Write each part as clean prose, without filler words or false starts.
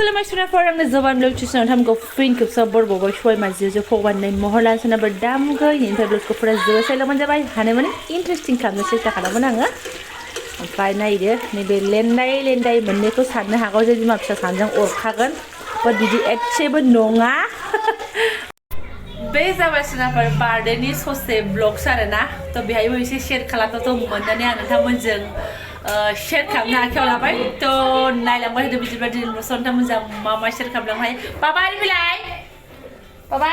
खुलुमबाय सुनाफोर आंनो Jobanivlog channel थामखौ फिन खेबसे बरबावबाय सबाय माजिजों फगबाननाय महर लानो सोनाबा दामगो इनिफ्राय ब्लगखौ फुरा जोसायलामोन जाबाय हानाय माने इन्टारेस्टिं खालामनो सेस्था खालामोन आङो ओमफ्राय नायदो नैबे लेन्दाय मोननैखौ साननो हागौ जे बिमा फिसा सानजों अरखागोन बाट बिदि एसेबो नङा बे जाबाय सुनाफोर बार्थडेनि ससे ब्लग्स आरोना थ' बेहायबो एसे शेयार खालामनो मोननानै आं नोंथांमोनजों शेयार खालामनो आखायाव लाबाय थ' नायलांबाय होदो बिदिब्ला दिनै नोंथांमोनजों मा शेयार खालामलांबाय बाबा फैलाय बाबा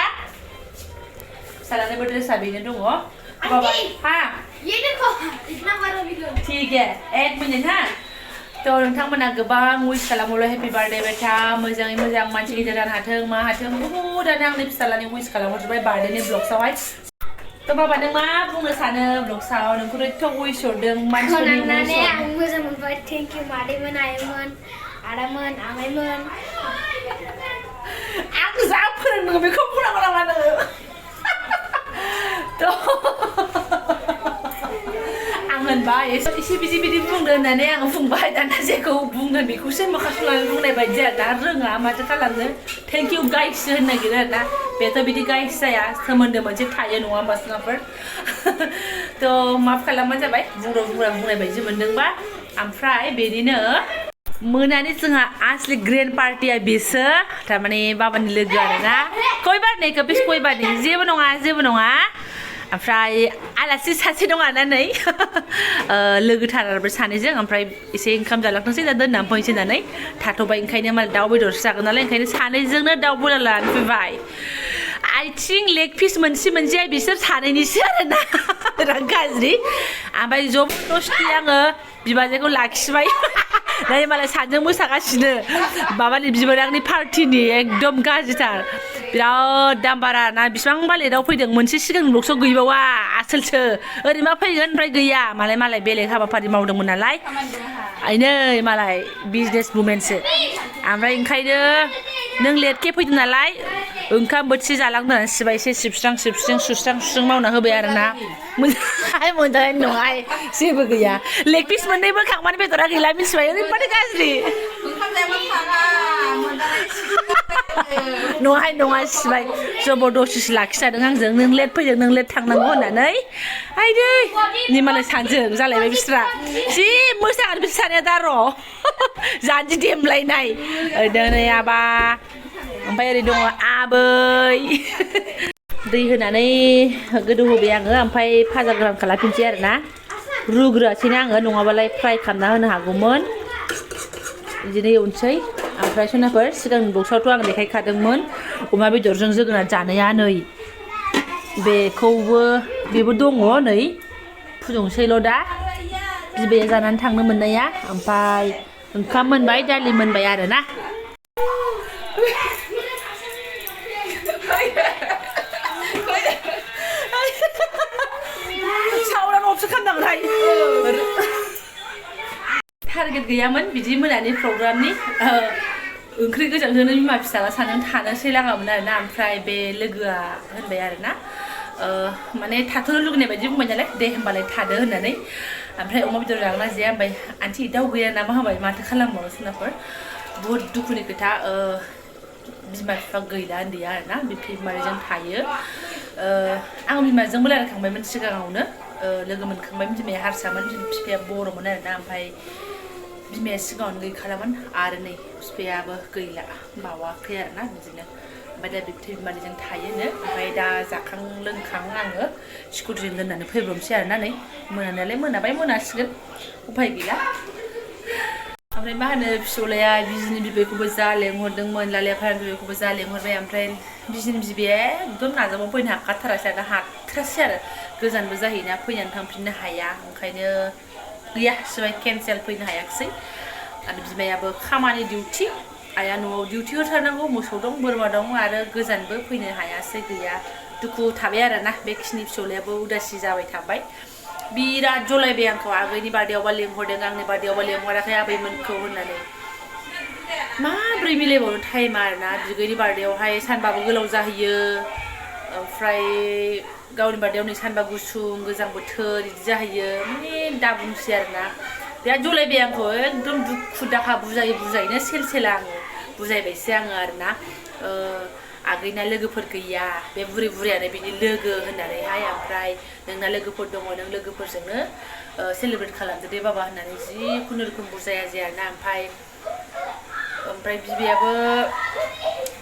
फिसालानिबो ड्रेसा बेनो दङ बाबा हाँ ये देखो इतना बड़ा वीडियो ठीक है 1 मिनिट हाँ तो नोंथांमोना गोबां विश खालामोल' हेपि बार्थडे बेटा मोजाङै मोजां मानसि गिदिर जानो हाथों मा हाथों बहुदानो आंनि फिसालानि विश खालामहरजोबबाय बार्थडेनि ब्लग्सआवहाय तो बाबा नों मा बुंनो सानो ब्लग्सआव नोंखौ एथ' विश हरदों मानसिफोरनि नानै आं मोजां मोनबाय थेंक इउ मादैमोन आयंमोन आदामोन आमाइमोन आं जा फोरोंदों बेखौ बुंनांगौ नामा नोङो आं होनबाय एसे बिदि बुंदो होननानै आं बुंबाय दाना जेखौ बुंगोन बेखौसो माखासे लानानै बुंनाय बायदि आरो दा रोङा माथो खालामनो थेंक इउ गाइससो होननो नागिरो आरोना बेथ' बिदि गाइस जाया सोमोन्दो मोनसे थायो नङा होमबा सुनाफोर थ' माफ खालामबानो जाबाय बुंनाय बायदि मोनदोंबा ओमफ्राय बेनिनो मोनानि जोंहा आसलि ग्रेन्ड पार्टिया बेसो थारमाने बाबानि लोगो आरोना खयबारनि कपिस खयबारनि जेबो नङा ओमफ्राय आलासि सासे दं आरोना नै लोगोथाराबो सानैजों ओमफ्राय एसे ओंखाम जालांथोंसै दा दोननानै फैनोसै होननानै थाथ'बाय ओंखायनो मालाय दाउ बेदरसो जागोन नालाय ओंखायनो सानैजोंनो दाउ बयलार लानानै फैबाय आथिं लेग पिस मोनसे बिसोर सानैनिसो आरोना बिराद गाज्रि ओमफ्राय जबरदस्ति आङो बिबाजैखौ लाखिबाय नै मालाय सानजों मोसागासिनो माबानि बिबारांनि पार्टिनि एकदम गाज्रिथार बिराद दाम बारा ना बिसिबांबा लेटआव फैदों मोनसे सिगां ब्लग्सआव गैबावा आसोलसो ओरैनो फैगोन ओमफ्राय गैया मालाय बेलेग हाबाफारि मावदोंमोन नालाय नै मालाय बिजनेस वुमेनसो ओमफ्राय ओंखायनो नों लेटके फैदों नालाय ओंखाम बोथिसे जालांदों सिबाय एसे सिबस्रां सुस्रां मावना होबाय आरोना मोजाङै नङा जेबो गैया लेग पिस मोननैबो खांबानो बेदरा गैला मिथिबाय ओरैबादि गाज्रि नङा सिबाय जबरदस्तिसो लाखिजादों आंजों नों लेट फैदों नों लेट थांनांगौ होननानै आइदै निमालाय सानजों जालायबाय बिस्रा जि मोजाङानो बिसोर सानैया दा र' जानजि देमलायनाय ओरै आबा ओमफ्राय ओरै दङ आबै दै होनानै गोदौ होबाय आङो ओमफ्राय फाजा गोरान खालामफिनसै आरोना रुग्रोआसैना आङो नङाबालाय फ्राय खालामना होनो हागौमोन बिदिनो एवनोसै ओमफ्राय सनाफोर सिगांनि बक्सआवथ' आं देखायखादोंमोन अमा बेदरजों जोगोनार जानाया नै बेबो दङ नै फुदुंसैल' दा बिबैया जानानै थांनो मोननाया ओमफ्राय ओंखाम मोनबाय दालि मोनबाय आरोना टारगेट गैयामोन बिदि मोनानि प्रग्रामनि ओंख्रि गोजांजोंनो बिमा फिसाला सानजों थानोसै लागामोन आरोना ओमफ्राय बे लोगोआ होनबाय आरोना माने थाथ'नो लुगैनाय बायदि बुंबाय नालाय दे होमबालाय थादो होननानै ओमफ्राय अमा बेदर जागोन ना जाया होनबाय आन्टि दाउ गैया नामा होनबाय माथो खालामबावनो सोनाफोर बुहुद दुखुनि खोथा बिमा बिफा गैला उन्दैया आरोना बिमाजों थायो आं बिमाजोंबो रायलायखांबायमोन सिगाङावनो लोगो मोनखांबायमोन बिमाया हारसामोन बिफाया बर'मोन आरोना ओमफ्राय बिमाया सिगाङावनो गैखालामोन आरो नै बिफायाबो गैला बावाखै आरोना बिदिनो ओमफ्राय दा बिमाजों थायोनो ओमफ्राय दा जाखां लोंखां आङो स्कुटिजों दोननानै फैब्रबनोसै आरोना नै मोनानायालाय मोनासिगोन उफाय गैला ओमफ्राय मा होनो फिसौलाया बिजिनि बिबैखौबो जा लेंहरदोंमोन लालिया फारानि बिबैखौबो जा लेंहरबाय ओमफ्राय बिजिनि बिबैया एकदम नाजाबाव फैनो हाखाथारासै आरो हाथारासै आरो गोजानबो जाहैना फैनानै थांफिननो हाया ओंखायनो गैया सिबाय केन्सेल फैनो हायाखिसै आरो बिमायाबो खामानि डिउटि आइया न'आव डिउटि होथारनांगौ मोसौ दं बोरमा दं आरो गोजानबो फैनो हायासै गैया दुखु थाबाय आरोना बेखिनि फिसौलायाबो उदासि जाबाय थाबाय बिराद जलायबाय आंखौ आगैनि बार्थडेआवबा लेंहरदों आंनि बार्थडेआवबा लेंहराखै आबैमोनखौ होननानै माब्रै मिलायबावनो टाइमा आरोना बिगैनि बार्थडेआवहाय सानबाबो गोलाव जाहैयो ओमफ्राय गावनि बार्थडेआव नै सानबा गुसुं गोजां बोथोर बिदि जाहैयो माने दाबुंसै आरोना बिराद जलायबाय आंखौ एकदम दुखु दाहा बुजायैनो सेलसेला आङो बुजायबायसो आङो आरोना आगैना लोगोफोर गैया बे बुरै बुरैयानो बिनि लोगो होननानैहाय ओमफ्राय नोंना लोगोफोर दङ नों लोगोफोरजोंनो सेलेब्रेट खालामदो दे बाबा होननानै जि खुनुरुखुम बुजाया जायाना ओमफ्राय बिबैयाबो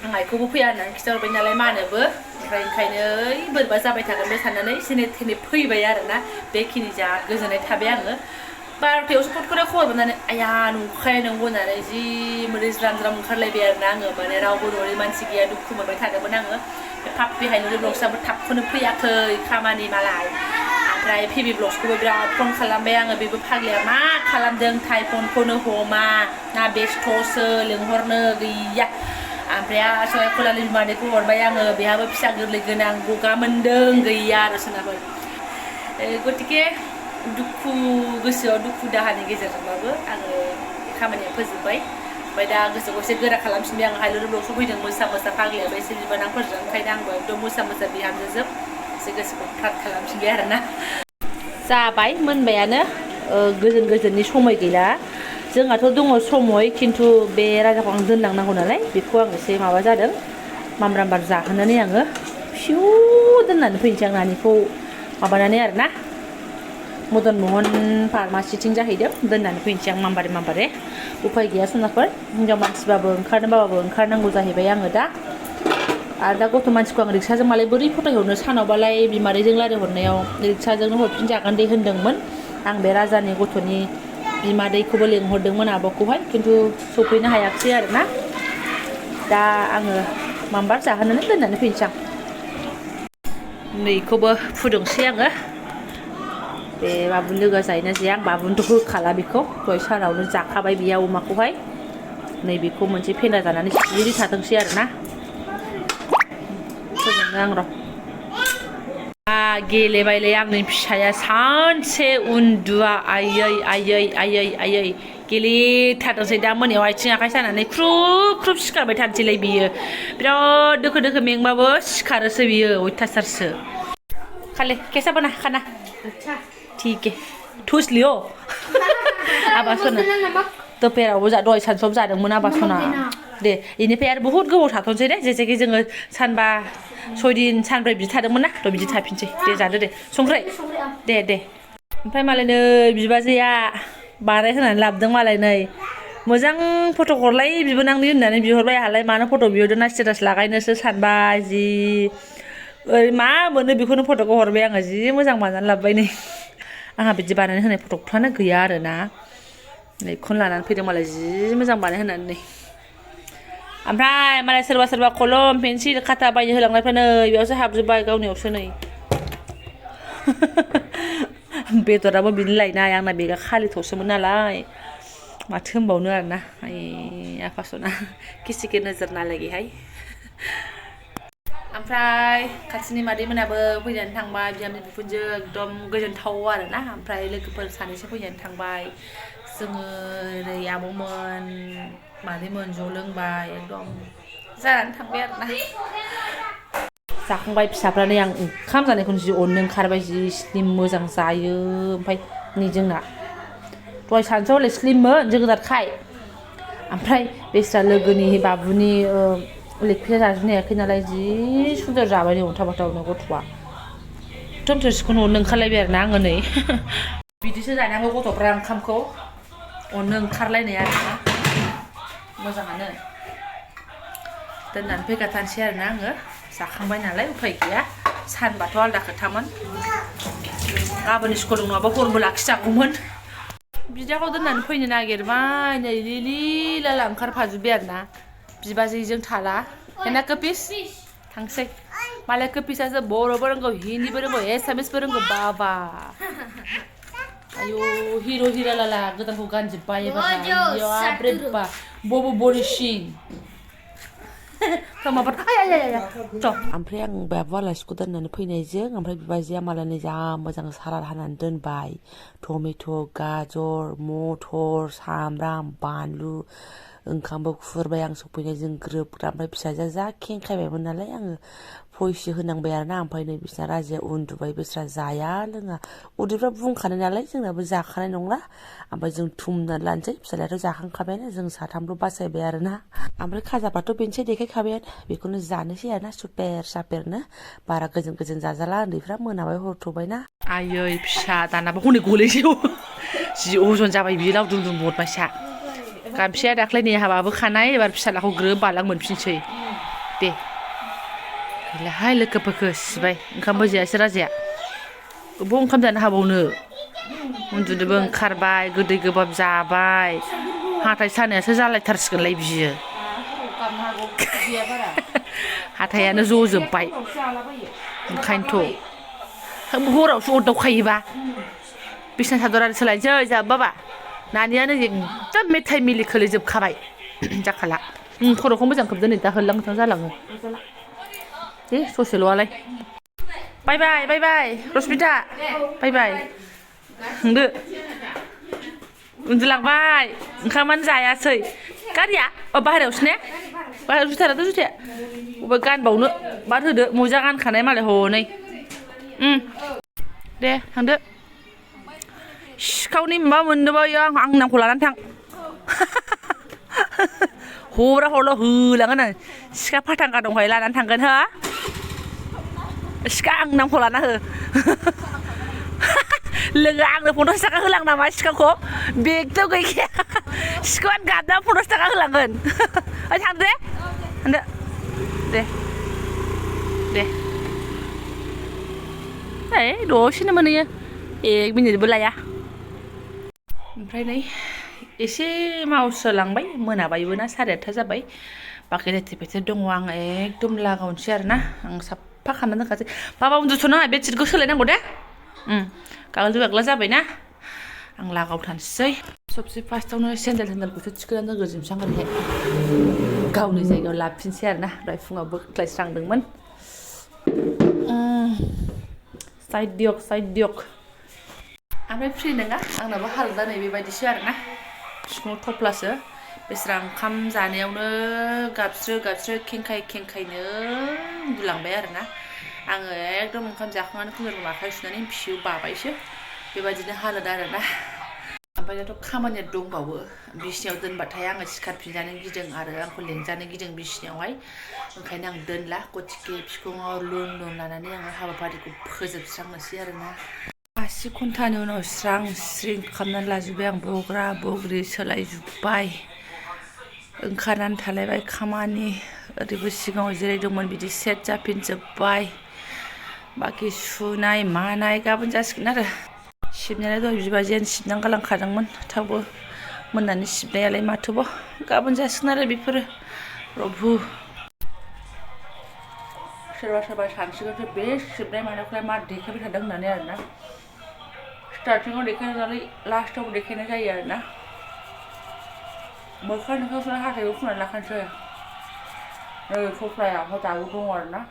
आं आइखौबो फैया होननानै खिन्थाहरबाय नालाय मानोबो ओमफ्राय ओंखायनो ओइ बोरैबा जाबाय थागोन बे साननानै जेने थेने फैबाय आरोना बेखिनि जा गोजोननाय थाबाय आङो 12थायावसो फटखौनो खबर मोननानै आया नंखाया नंगौ होननानै जि मोदै ज्राम ज्राम ओंखारलायबाय आरोना आङो माने रावबो न'नि मानसि गैया दुखु मोनबाय थादोंमोन आङो बे पाप्पि हायनुरि ब्लग्सआबो थाबखौनो फैयाखै खामानि मालाय ओमफ्राय फेबि ब्लग्सखौबो बिराद फन खालामबाय आङो बेबो फाग्लिया मा खालामदों थाइ फनखौनो हमा ना बेस्थ'सो लिंहरनो गैया ओमफ्राय आसय खलानि बिमादैखौ हरबाय आङो बेहाबो फिसा गोरलै गोनां गगा मोनदों गैया आरो सोनाबो गतिके दुखु गोसोआव दुखु दाहानि गेजेरजोंबाबो आङो खामानिया फोजोबबाय ओमफ्राय दा गोसोखौ एसे गोरा खालामफिनबाय आं हायलुरि ब्लग्सआव फैदों मोसा फाग्लियाबो एसे बिबोनांफोरजों ओंखायनो आंबो एकदम मोसा बिहामजोजों एसे गोसोखौ फ्राद खालामफिनबाय आरोना जाबाय मोनबायानो गोजोननि समय गैला जोंहाथ' दङ समय खिन्थु बे राजाखौ आं दोनलांनांगौ नालाय बेखौ आं एसे माबा जादों मामब्रामबार जाहोनानै आङो फिउ दोननानै फैनोसै आं नानिखौ माबानानै आरोना मदन महन फार्मासिथिं जाहैदों दोननानै फैनोसै आं मामबारे उफाय गैया सनाफोर हिनजाव मानसिबाबो ओंखारनो बाबाबो ओंखारनांगौ जाहैबाय आङो दा आरो दा गथ' मानसिखौ आं रिक्साजों मालाय बोरै फथायहरनो सानावबालाय बिमादैजों रायज्लायहरनायाव रिक्साजोंनो हरफिनजागोन दे होन्दोंमोन आं बे राजानि गथ'नि बिमादैखौबो लेंहरदोंमोन आब'खौहाय खिन्थु सफैनो हायाखिसै आरोना दा आङो मामबार जाहोनानै दोननानै फैनोसै आं नैखौबो फुदुंसै आङो बे बाबुनि लोगोआ जायोना जाया आं बाबुनोथ' होखाला बेखौ दहाय सानावनो जाखाबाय बेया अमाखौहाय नैबेखौ मोनसे फेन्दा जानानै सिरि थाथोंसै आरोना फुदुंनो आं र' गेलेबायलै आंनि फिसाया सानसे उन्दुआ आयै गेलेथारदोंसै दा मोनायाव आथिं आखाइ सानानै ख्रुब सिखारबाय थानोसैलाय बियो बिराद दोखो मेंबाबो सिखारोसो बियो अयथासारसो खाले कैसा बना खाना ठीक है ठुस लियो आबा सना दोपहरावबो दहाय सानसुआव जादोंमोन आबा सना दे इनिफ्राय आरो बुहुत गोबाव थाथ'नोसै दे जेसेखि जोङो सानबा 6 दिन सानब्रै बिदि थादोंमोन ना थ' बिदि थाफिनसै दे जादो दे संख्रै दे ओमफ्राय मालाय नै बिबाजैया बानाय होनानै लाबोदों मालाय नै मोजां फट' हरलाय बिबोनांनि होननानै बिहरबाय आहालाय मानो फट' बिहरदों ना स्टेटास लागायनोसो सानबाय जि मा मोनो बेखौनो फट'खौ हरबाय आङो जि मोजां बानायनानै लाबोबाय नै आंहा बिदि बानायना होनाय फट'फ्रानो गैया आरोना बेखौनो लानानै फैदों मालाय जि मोजां बानाय होनानै नै ओमफ्राय मालाय सोरबा कलम पेन्सिल खाथा बायनो होलांनायफ्रा नै बेयावसो हाबजोब्बाय गावनियावसो नै बेदराबो बिनो लायनाय आंना बेगा खालिथ'सोमोन नालाय माथो होनबावनो आरोना आफासना किसिके नोजोर नालागेहाय ओमफ्राय खाथिनि मादैमोनाबो फैनानै थांबाय बिहामजो बिखुनजो एकदम गोजोनथाव आरोना ओमफ्राय लोगोफोर सानैसो फैनानै थांबाय जोङो ओरै आब'मोन मादैमोन ज' लोंबाय एकदम जानानै थांबाय आरोना जाखांबाय फिसाफ्रानो आं ओंखाम जानायखौनो जि अननो ओंखारबाय जि स्लिम मोजां जायो ओमफ्राय नै जोंना दहाय सानसुआव हले स्लिममोन जोगोनारखाय ओमफ्राय बेस्रा लोगोनि बाबुनि लेग पिसआ जाजोबनो हायाखै नालाय जि सुन्दर जाबाय नै अन्थाव बाथावनो गथ'आ एकदम थोरसिखौनो अननो ओंखारलायबाय आरोना आङो नै बिदिसो जानांगौ गथ'फ्रा ओंखामखौ अननो ओंखारलायनाय आरोना मोजाङानो दोननानै फैखाथारसै आरोना आङो जाखांबाय नालाय उफाय गैया सानबाथ' आलदा खोथामोन गाबोननि स्कुल नङाबा हरबो लाखिजागौमोन बिदाखौ दोननानै फैनो नागिरबाय नै लिलि लाला ओंखारफाजोब्बाय आरोना बिबाजैजों थाला हेना कपिस थांसै मालाय कपिसासो बर'बो रोंगौ हिन्दीबो रोंगौ एसामिसबो रोंगौ बाबा आयु हिर' हिरा लाला गोदानखौ गानजोब्बाय एबार बबो बरिसिं ओमफ्राय आं बाबु आलासिखौ दोननानै फैनायजों ओमफ्राय बिबाजैया मालाय जा मोजां सालाद हानानै दोनबाय टमेट' गाजर मटर सामब्राम बानलु ओंखामबो खुरबाय आं सफैनायजों ग्रोब ग्राब ओमफ्राय फिसाजोआ जा खेंखायबायमोन नालाय आङो फयसो होनांबाय आरोना ओमफ्राय नै बिसना राजाया उन्दुबाय बिस्रा जाया लोङा उदैफ्रा बुंखानाय नालाय जोंनाबो जाखानाय नंला ओमफ्राय जों थुमनानै लानोसै फिसालायाथ' जाखांखाबायानो जों साथामल' बासायबाय आरोना ओमफ्राय खाजाफ्राथ' बेनोसै देखायखाबायानो बेखौनो जानोसै आरोना सुपेर सापेरनो बारा गोजोन गोजोन जाजाला उन्दैफ्रा मोनाबाय हरथ'बायना आयै फिसा दानाबा हनै गलेसै जि अजन जाबाय बियो लावदुम दुम बदमासिया गामसाया दाख्लै नै हाबाबो खानाय एबार फिसालाखौ ग्रोब बालां मोनफिनसै दे गैलाहाय लोखो फोखो सिबाय ओंखामबो जायासै राजाया बबाव ओंखाम जानो हाबावनो उन्दुनोबो ओंखारबाय गोदै गोबाब जाबाय हाथाय सानायासो जालायथारसिगोनलाय बियो हाथायानो जजोब्बाय ओंखायनोथ' हरावसो अरदावखायोबा बिसना सादर आरो सोलायनोसै जाहा बाबा नानियानो एकदम मेथाइ मिलि खोलैजोबखाबाय जाखाला खर'खौ मोजां खोबदो नै दा होलां होथां जालाङो दे ससेल'आलाय बाय बाय बाय बाय रसमिता बाय बाय थांदो उन्दुलांबाय ओंखामानो जायासै गारिया बाहेरायावसो ने बाहेरायाव जुथायाथ' जुथाया बबे गानबावनो बाद होदो मुजा गानखानाय मालाय हनै दे थांदो सिखावनि माबा मोननोबायो आं नामखौ लानानै थां हरा हरल' होलांगोन आं सिखा फाथांगा दंखायो लानानै थांगोन हो सिखा आं नामखौ लाना हो लोगो आंनो 50 थाखा होलां नामा सिखाखौ बेगथ' गैखाया सिखायानो गाबना 50 थाखा होलांगोन ओइ थांदो दे थांदो दे दे ओइ दसेनो मोनहैयो 1 मिनिटबो लाया ओमफ्राय नै एसे मावस्रालांबाय मोनाबायबो ना 8:30 जाबाय बाखि लेथेर फेथेर दङ आं एकदम लागावनोसै आरोना आं साफा खालामना दोनखासै बाबा उन्दुथ'नाङा बेडशिटखौ सोलायनांगौ दे गागोल गाग्ला जाबायना आं लागावथानसै सबसे फार्स्टआवनो सेन्देलखौसो थिखोनानै दोनग्रोजोबसां ओरैहाय गावनि जायगायाव लाफिनसै आरोना दहाय फुङाव बोख्लायस्रांदोंमोन साइड दियक ओमफ्राय फ्रि नङा आंनाबो हालोदा नै बेबायदिसो आरोना बिखुङाव थफ्लासो बेस्रा ओंखाम जानायावनो गाबस्रो खेंखायनो उन्दुलांबाय आरोना आङो एकदम ओंखाम जाखांनानै खुनुरुखुम आखाइ सुनानै फिसिउ बाबायसो बेबायदिनो हालोद आरोना ओमफ्राय दाथ' खामानिया दंबावो बिसिनायाव दोनबाथाय आङो सिखारफिनजानो गिदों आरो आंखौ लेंजानो गिदों बिसिनायावहाय ओंखायनो आं दोनला गथिखे बिखुङाव लुन लानानै आङो हाबाफारिखौ फोजोबस्रांनोसै आरोना 8 घन्टानि उनाव स्रां स्रिं खालामनानै लाजोब्बाय आं बग्रा बग्रि सोलायजोब्बाय ओंखारनानै थालायबाय खामानि ओरैबो सिगाङाव जेरै दंमोन बिदि सेट जाफिनजोब्बाय बाखि सुनाय मानाय गाबोन जासिगोन आरो सिबनायालाय दहाय बिबाजैयानो सिबनानै गालांखादोंमोन थेवबो मोननानै सिबनायालाय माथोबाव गाबोन जासिगोन आरो बेफोरो प्रभु सोरबा सानसिगोनसो बे सिबनाय मानायखौलाय मा देखायबाय थादों होननानै आरोना स्टार्टिङाव देखायनानै लास्टाव देखायनाय जायो आरोना मोखां सुनाय हाथायबो फुनानै लाखानोसै नै सफ्राया ओमफ्राय दाबो दङ आरोना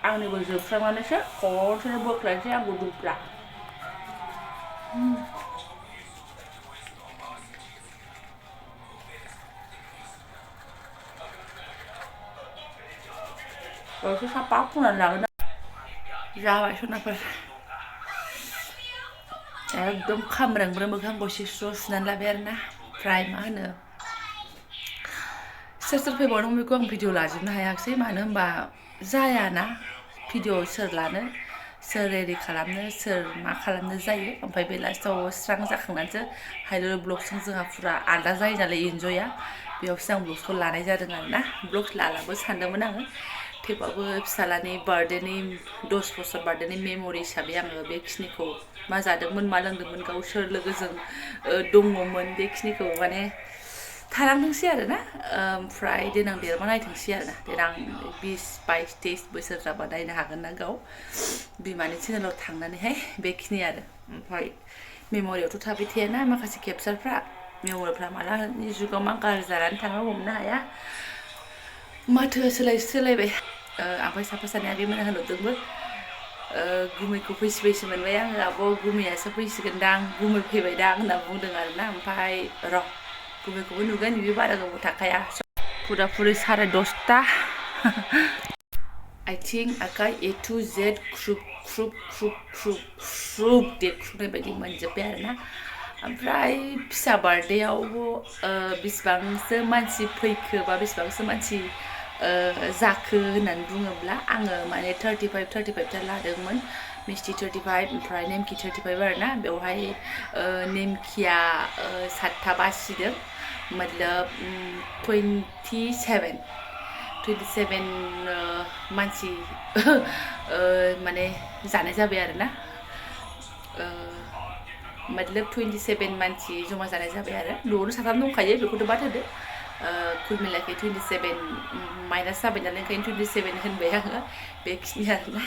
आंनिबो जोबस्रांनानैसो खनसेनो बोख्लायनोसै आंबो दुब्ला दसे साफा फुनानै लागोन जाबाय सनाफोर एकदम खामब्रेंब्रें मोखां गसे स्र' सुनानै लाबाय आरोना ओमफ्राय मा होनो सोर फैबावदों बेखौ आं भिडिअ लाजोबनो हायाखिसै मानो होनबा जायाना भिडिअ सोर लानो सोर रेडि खालामनो सोर मा खालामनो जायो ओमफ्राय बे लास्टाव स्रां जाखांनानैसो हाइल' ब्लगजों जोंहा फुरा आलदा जायो नालाय इन्जया बेयावसो आं ब्लगखौ लानाय जादों आरोना ब्लग लालाबो सानदोंमोन आङो थेवबाबो फिसालानि बार्थडेनि 10 बोसोर बार्थडेनि मेम'रि हिसाबै आङो बेखिनिखौ मा जादोंमोन मा लोंदोंमोन गाव सोर लोगोजों दङमोन बेखिनिखौ माने थालांथोंसै आरोना ओमफ्राय देनां देरबा नायथोंसै आरोना देनां 20, 22, 23 बोसोर जाबा नायनो हागोन ना गाव बिमानि चेनेलाव थांनानैहाय बेखिनि आरो ओमफ्राय मेम'रियावथ' थाबाय थायाना माखासे केपचारफ्रा मेम'रिफ्रा मालानि जुगाव मा गाज्रि जानानै थाङो हमनो हाया माथोआ सोलायबाय ओमफ्राय साफा सानै आगैमोना होनहरदोंबो गुमैखौ फैसि मोनबाय आङो आब' गुमैयासो फैसिगोनदां गुमै फैबायदां होनना बुंदों आरोना ओमफ्राय र' गुबैखौबो नुगोन बे बारा गोबाव थाखाया फुरा फुरि 10:30 आथिं आखाइ A to Z ख्रुब ख्रुब ख्रुब ख्रुब ख्रुब देख्रुबनाय बायदि मोनजोब्बाय आरोना ओमफ्राय फिसा बार्थडेआव बेसेबांसो मानसि फैखो बा बेसेबांसो मानसि जाखो होननानै बुङोब्ला आङो माने 35 ता लादोंमोन मिस्टि 35 ओमफ्राय नेमखि 35 आरोना बेवहाय नेमखिया 7था बासिदों मतलब 27 मानसि माने जानाय जाबाय आरोना मतलब 27 मानसि जमा जानाय जाबाय आरो न'आवनो साथाम दंखायो बेखौथ' बाद होदो कुल मिलाखै 27 माइनास जाबाय नालाय ओंखायनो 27 होनबाय आङो बेखिनि आरोना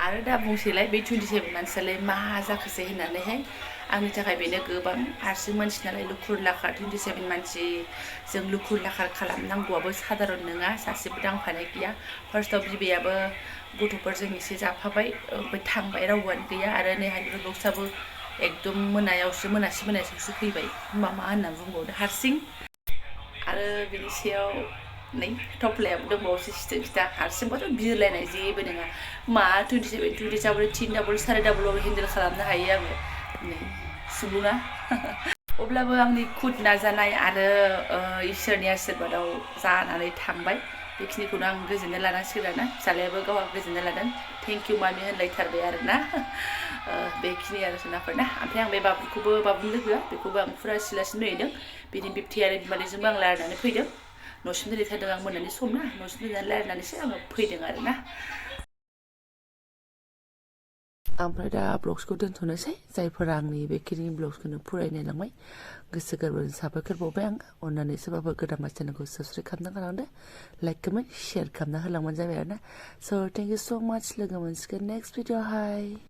आरो दा बुंसैलाय बे 27 मानसियालाय मा जाखोसै होननानैहाय आंनि थाखाय बेनो गोबां हारसिं मानसि नालाय लुखुर लाखार 27 मानसि जों लुखुर लाखार खालामनांगौआबो साधारन नङा सासेबो दांफानाय गैया फार्स्टआव बिबैयाबो गथ'फोरजों एसे जाफाबाय ओमफ्राय थांबाय रावबोआनो गैया आरो नै हानिफ्राय एकदम मोनासि फैबाय मा होननानै बुंबावदो हारसिं आरो बिनि सायाव नै थफ्लायाबो दंबावोसो सिथो खिथा हारसिंबाथ' बिरलायनाय जेबो नङा मा 27 3 डाबल 4 डाबल हेन्डेल खालामनो हायो आङो नै सुबुङा अब्लाबो आंनि खुद नाजानाय आरो इसोरनि आशीर्बादाव जानानै थांबाय बेखिनिखौनो आं गोजोननाय लानांसिगोन आरोना फिसालायाबो गावहा गोजोननाय लादों थेंक इउ मामि होनलायथारबाय आरोना बेखिनि आरो सोनाफोरना ओमफ्राय आं बे बाबुनि लोगोआ बेखौबो आं फुरा सिलासिनो नुहैदों बिनि बिबथै आरो बिमादैजोंबो आं रायलायनानै फैदों न'सिम दोनहैथारदों आं मोनानि सम ना न'सिम दोननानै रायलायनानैसो आङो फैदों आरोना ओमफ्राय दा ब्लग्सखौ दोनथ'नोसै जायफोरा आंनि बेखिनि ब्लग्सखौनो फरायनाय लांबाय गोसो गोरबोजों साबायखर बावबाय आं अननानै सोरबाफोर गोदान मानसि चेनेलखौ साबस्क्राइब खालामना गालांदो लाइक कमेन्ट शेयार खालामना होलांबानो जाबाय आरोना स' थेंक इउ स' माच लोगो मोनसिगोन नेक्स्ट भिडिअ'हाय